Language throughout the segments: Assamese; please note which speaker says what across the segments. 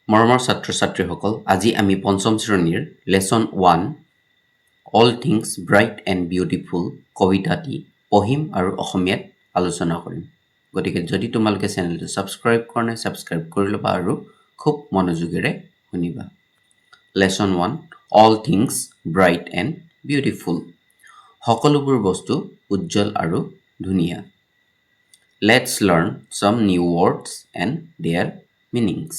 Speaker 1: মৰমৰ ছাত্ৰ ছাত্ৰীসকল, আজি আমি পঞ্চম শ্ৰেণীৰ Lesson 1, "All Things Bright and Beautiful" কবিতাটি পঢ়িম আৰু অসমীয়াত আলোচনা কৰিম। গতিকে যদি তোমালোকে চেনেলটো ছাবস্ক্ৰাইব কৰা নাই, ছাবস্ক্ৰাইব কৰি ল'বা আৰু খুব মনোযোগেৰে শুনিবা। Lesson 1, "All Things Bright and Beautiful", সকলোবোৰ বস্তু উজ্জ্বল আৰু ধুনীয়া। Let's learn some new words and their meanings.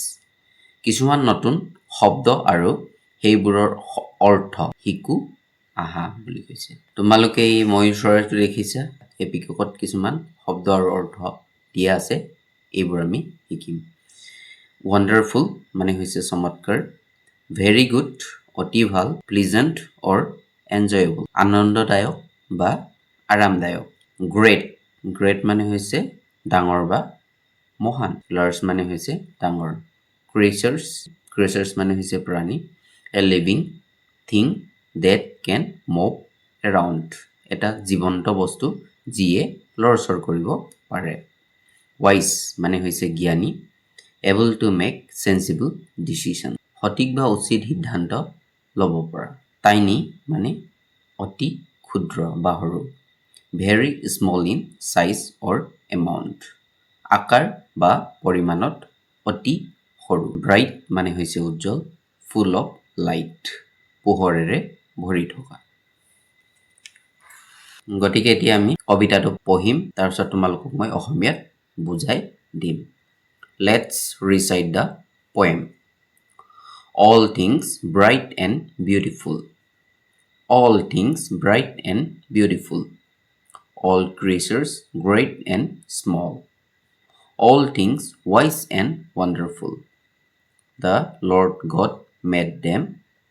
Speaker 1: কিছুমান নতুন শব্দ আৰু সেইবোৰৰ অৰ্থ শিকো আহা বুলি কৈছে। তোমালোকে এই ময়ূৰ চৰাইটো দেখিছা। এই পিককত কিছুমান শব্দ আৰু অৰ্থ দিয়া আছে। এইবোৰ আমি শিকিম। ৱাণ্ডাৰফুল মানে হৈছে চমৎকাৰ। ভেৰি গুড, অতি ভাল। প্লিজেণ্ট অৰ এনজয়েবল, আনন্দদায়ক বা আৰামদায়ক। গ্ৰেট, গ্ৰেট মানে হৈছে ডাঙৰ বা মহান। লাৰ্জ মানে হৈছে ডাঙৰ। ক্ৰিয়েচাৰ্ছ, ক্ৰিয়েচাৰ্ছ মানে হৈছে প্ৰাণী। A living thing that can move around, এটা জীৱন্ত বস্তু যিয়ে লৰচৰ কৰিব পাৰে। ৱাইজ মানে হৈছে জ্ঞানী। Able to make sensible decision, সঠিক বা উচিত সিদ্ধান্ত ল'ব পৰা। টাইনি মানে অতি ক্ষুদ্ৰ বা সৰু। Very small in size or amount, আকাৰ বা পৰিমাণত অতি সৰু। ব্ৰাইট মানে হৈছে উজ্জ্বল। ফুল অফ লাইট, পোহৰেৰে ভৰি থকা। গতিকে এতিয়া আমি কবিতাটো পঢ়িম, তাৰপিছত তোমালোকক মই অসমীয়াত বুজাই দিম। Let's recite the poem. All things bright and beautiful, all things bright and beautiful, all creatures great and small, all things wise and wonderful. The Lord God made them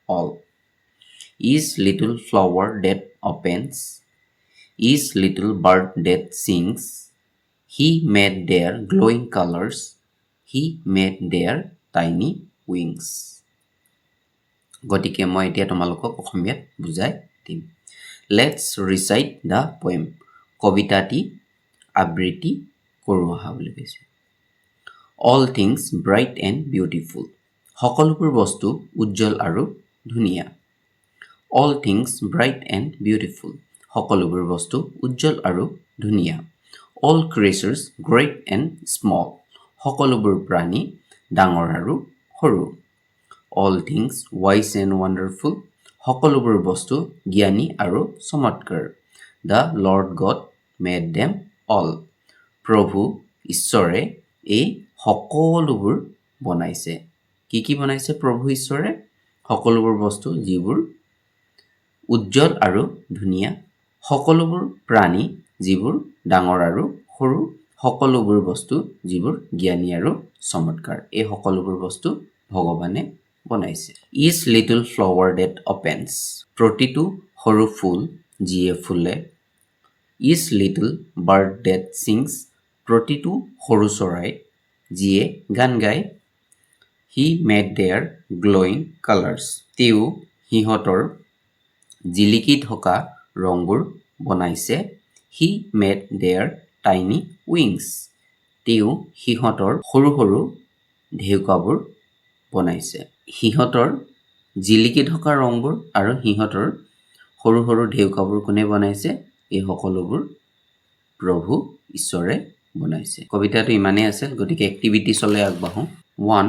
Speaker 1: all. Each little flower that opens, each little bird that sings, He made their glowing colors, He made their tiny wings. গতিকে মই এতিয়া তোমালোকক অসমীয়াত বুজাই দিম। Let's recite the poem. কবিতাটি আবৃত্তি কৰোঁ আহা বুলি কৈছে। All things bright and beautiful, সকলোবোৰ বস্তু উজ্জ্বল আৰু ধুনীয়া। All things bright and beautiful, সকলোবোৰ বস্তু উজ্জ্বল আৰু ধুনীয়া। All creatures great and small, সকলোবোৰ প্ৰাণী ডাঙৰ আৰু সৰু। All things wise and wonderful, সকলোবোৰ বস্তু জ্ঞানী আৰু চমৎকাৰ। The Lord God made them all, প্ৰভু ঈশ্বৰে এই সকলোবোৰ বনাইছে। কি কি বনাইছে প্ৰভু ঈশ্বৰে? সকলোবোৰ বস্তু যিবোৰ উজ্জ্বল আৰু ধুনীয়া, সকলোবোৰ প্ৰাণী যিবোৰ ডাঙৰ আৰু সৰু, সকলোবোৰ বস্তু যিবোৰ জ্ঞানী আৰু চমৎকাৰ। এই সকলোবোৰ বস্তু ভগৱানে বনাইছে। Each little flower that opens, প্ৰতিটো সৰু ফুল যিয়ে ফুলে। Each little bird that sings, প্ৰতিটো সৰু চৰাই যিয়ে গান গায়। He made their glowing colours, তেওঁ সিহঁতৰ জিলিকি থকা ৰংবোৰ বনাইছে। He made their tiny wings, তেওঁ সিহঁতৰ সৰু সৰু ডেউকাবোৰ বনাইছে। সিহঁতৰ জিলিকি থকা ৰংবোৰ আৰু সিহঁতৰ সৰু সৰু ডেউকাবোৰ কোনে বনাইছে? এই সকলোবোৰ প্ৰভু ঈশ্বৰে বনাইছে। কবিতাটো ইমানেই আছিল। গতিকে এক্টিভিটিছলৈ আগবাঢ়োঁ। 1.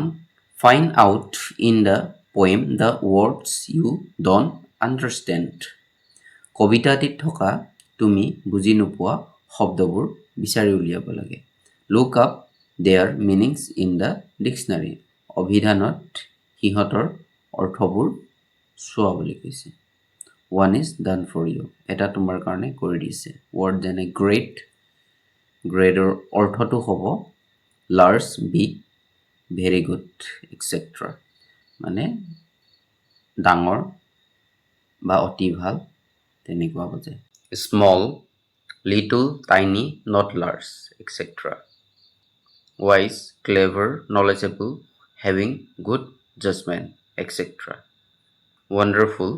Speaker 1: Find out in the poem the words you don't understand. কবিতাটিত থকা তুমি বুজি নোপোৱা শব্দবোৰ বিচাৰি উলিয়াব লাগে। Look up their meanings in the dictionary. অভিধানত সিহঁতৰ অৰ্থবোৰ চোৱা বুলি কৈছে। One is done for you. এটা তোমাৰ কাৰণে কৰি দিছে। ৱৰ্ড যেনে গ্ৰেট, গ্ৰেটৰ অৰ্থটো হ'ব large, big, very good, etcetera, মানে ডাঙৰ বা অতি ভাল তেনেকুৱা বুজায়। Small, little, tiny, not large, etcetera. Wise, clever, knowledgeable, having good judgement, etcetera. Wonderful,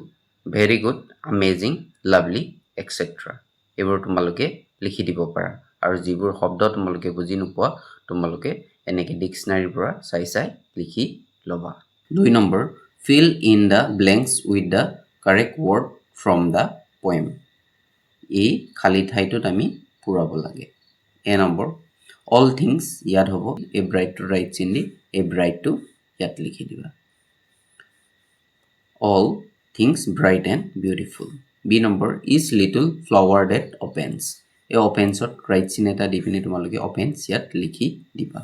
Speaker 1: very good, amazing, lovely, etcetera. এইবোৰ তোমালোকে লিখি দিব পাৰা আৰু যিবোৰ শব্দ তোমালোকে বুজি নোপোৱা, তোমালোকে এনেকৈ ডিক্সনাৰীৰ পৰা চাই চাই লিখি ল'বা। দুই number, fill in the blanks with the correct word from the poem. এই খালী ঠাইটোত আমি পূৰাব লাগে। এ নম্বৰ, অল থিংছ ইয়াত হ'ব, এই ব্ৰাইটটো ৰাইট চিন দি এই ব্ৰাইটটো ইয়াত লিখি দিবা, all things bright and beautiful. B number, each little flower that opens, এই অপেন্সত ৰাইট চিন এটা দি পিনে তোমালোকে অপেন্স ইয়াত লিখি দিবা।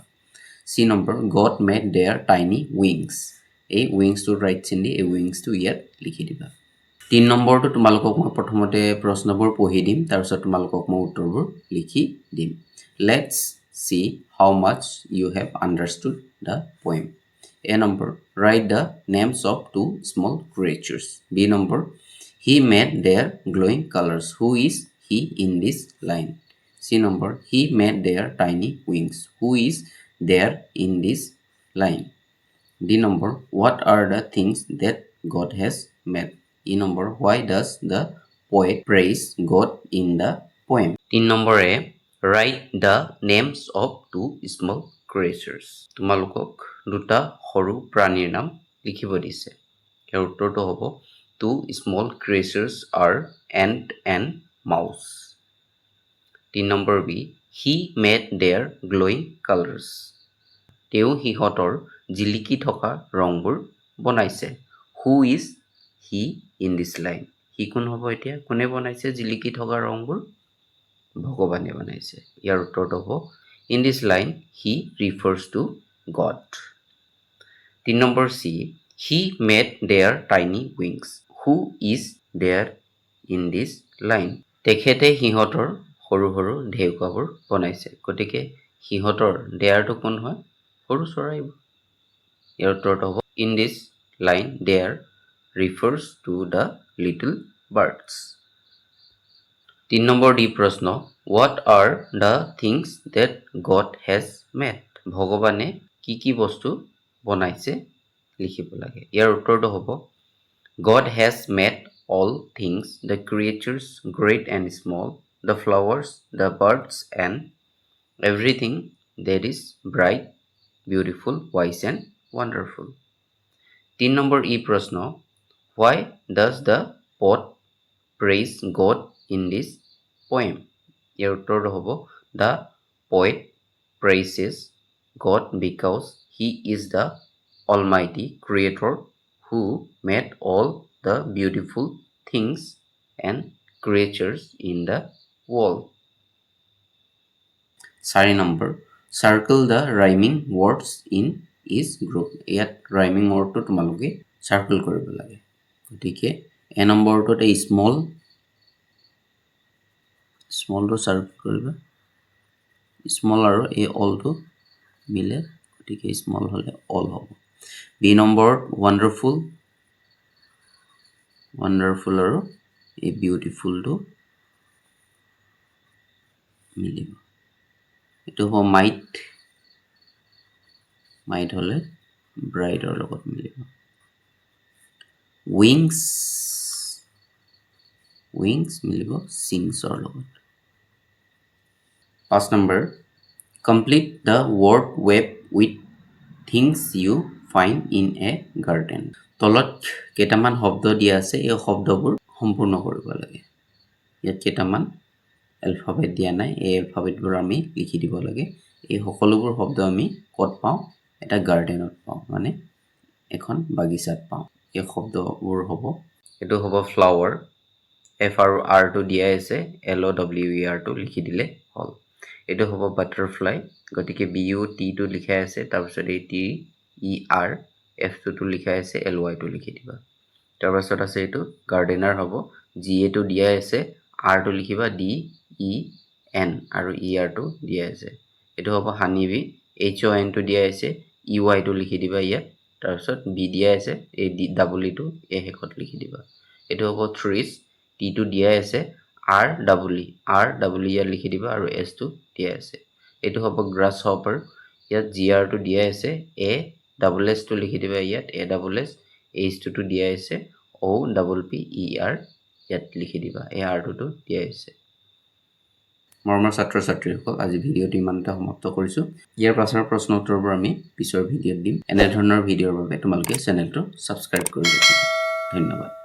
Speaker 1: C number, God made their tiny wings, এই উইংছটোত ৰাইট চিন দি এই উইংছটো ইয়াত লিখি দিবা। তিনি নম্বৰটো তোমালোকক মই প্ৰথমতে প্ৰশ্নবোৰ পঢ়ি দিম, তাৰপিছত তোমালোকক মই উত্তৰবোৰ লিখি দিম। Let's see how much you have understood the poem. A number, write the names of two small creatures. B number, he made their glowing colours. Who is he in this line? C number, he made their tiny wings. Who is there in this line? D number, what are the things that God has made? E number, why does the poet praise God in the poem? তিনি number A, write the names of two small creatures. তোমালোকক দুটা সৰু প্ৰাণীৰ নাম লিখিব দিছে। ইয়াৰ উত্তৰটো হ'ব, two small creatures are ant and mouse. তিনি number B, he made their glowing colours. তেওঁ সিহঁতৰ জিলিকি থকা ৰংবোৰ বনাইছে। Who is he in this line? সি কোন হ'ব এতিয়া? কোনে বনাইছে জিলিকি থকা ৰংবোৰ? ভগৱানে বনাইছে। ইয়াৰ উত্তৰটো হ'ব, in this line he refers to God. তিনি number C, he made their tiny wings. Who is there in this line? তেখেতে সিহঁতৰ সৰু সৰু ঢেউকাবোৰ বনাইছে। গতিকে সিহঁতৰ দেয়াৰটো কোন হয়? সৰু চৰাইবোৰ। ইয়াৰ উত্তৰটো হ'ব, in this line their refers to the little birds. তিনি নম্বৰ ডি প্ৰশ্ন, what are the things that God has made? ভগৱানে কি কি বস্তু বনাইছে লিখিব লাগে। ইয়াৰ উত্তৰটো হ'ব, God has made all things, the creatures great and small, the flowers, the birds and everything that is bright, beautiful, wise and wonderful. তিনি নম্বৰ ই প্ৰশ্ন, why does the poet praise God in this poem? ইয়াৰ উত্তৰটো হ'ব, the poet praises God because he is the almighty creator who made all the beautiful things and creatures in the world. চাৰি number, circle the rhyming words in each group. ইয়াত ৰাইমিং ৱৰ্ডটো তোমালোকে চাৰ্কল কৰিব লাগে। গতিকে এ নম্বৰটোত এই স্মল, স্মলটো চাৰ্কল কৰিবা। স্মল আৰু এই অলটো মিলে, গতিকে স্মল হ'লে অল হ'ব। বি নম্বৰত ৱাণ্ডাৰফুল, ৱাণ্ডাৰফুল আৰু এই বিউটিফুলটো মিলিব। এইটো হ'ব মাইট, মাইট হ'লে ব্ৰাইটৰ লগত মিলিব। উইংছ, উইংছ মিলিব চিংছৰ লগত। পাঁচ number, complete the word web with things you find in a garden. তলত কেইটামান শব্দ দিয়া আছে, এই শব্দবোৰ সম্পূৰ্ণ কৰিব লাগে। ইয়াত কেইটামান এলফাবেট দিয়া নাই, এই এলফাবেটবোৰ আমি লিখি দিব লাগে। এই সকলোবোৰ শব্দ আমি ক'ত পাওঁ? এটা গাৰ্ডেনত পাওঁ, মানে এখন বাগিচাত পাওঁ। এই শব্দবোৰ হ'ব, এইটো হ'ব ফ্লাৱাৰ, এফ আৰু আৰটো দিয়াই আছে, এল অ' ডব্লিউ ই আৰটো লিখি দিলে হ'ল। এইটো হ'ব বাটাৰফ্লাই, গতিকে বি ইউ টিটো লিখাই আছে, তাৰপিছত এই টি ই আৰ এফটোতো লিখাই আছে, এল ৱাইটো লিখি দিবা। তাৰপাছত আছে এইটো গাৰ্ডেনাৰ হ'ব, জি এটো দিয়াই আছে, আৰটো লিখিবা, ডি ই এন আৰু ই আৰটো দিয়াই আছে। এইটো হ'ব হানি বি, এইচ অ' এনটো দিয়াই আছে, ই ৱাইটো লিখি দিবা ইয়াত, তাৰপিছত বি দিয়াই আছে, এই ডি ডাবল ইটো এই শেষত লিখি দিবা। এইটো হ'ব থ্ৰিছ, টিটো দিয়াই আছে, R double E, R double E ইয়াত লিখি দিবা আৰু এছটো দিয়াই আছে। এইটো হ'ব গ্ৰাছ হপাৰ, ইয়াত জি আৰটো দিয়াই আছে, এ ডাবল এছটো লিখি দিবা ইয়াত, এ ডাবল এছ, এইচটোতো দিয়াই আছে, অ' ডাবল পি ই আৰ ইয়াত লিখি দিবা, এই আৰটোতো দিয়াই আছে। মৰমৰ ছাত্ৰ ছাত্ৰীসকল, আজি ভিডিঅ'টো ইমানতে সমাপ্ত কৰিছোঁ। ইয়াৰ পাছৰ প্ৰশ্ন উত্তৰবোৰ আমি পিছৰ ভিডিঅ'ত দিম। এনেধৰণৰ ভিডিঅ'ৰ বাবে তোমালোকে চেনেলটো ছাবস্ক্ৰাইব কৰি ৰাখিবা। ধন্যবাদ।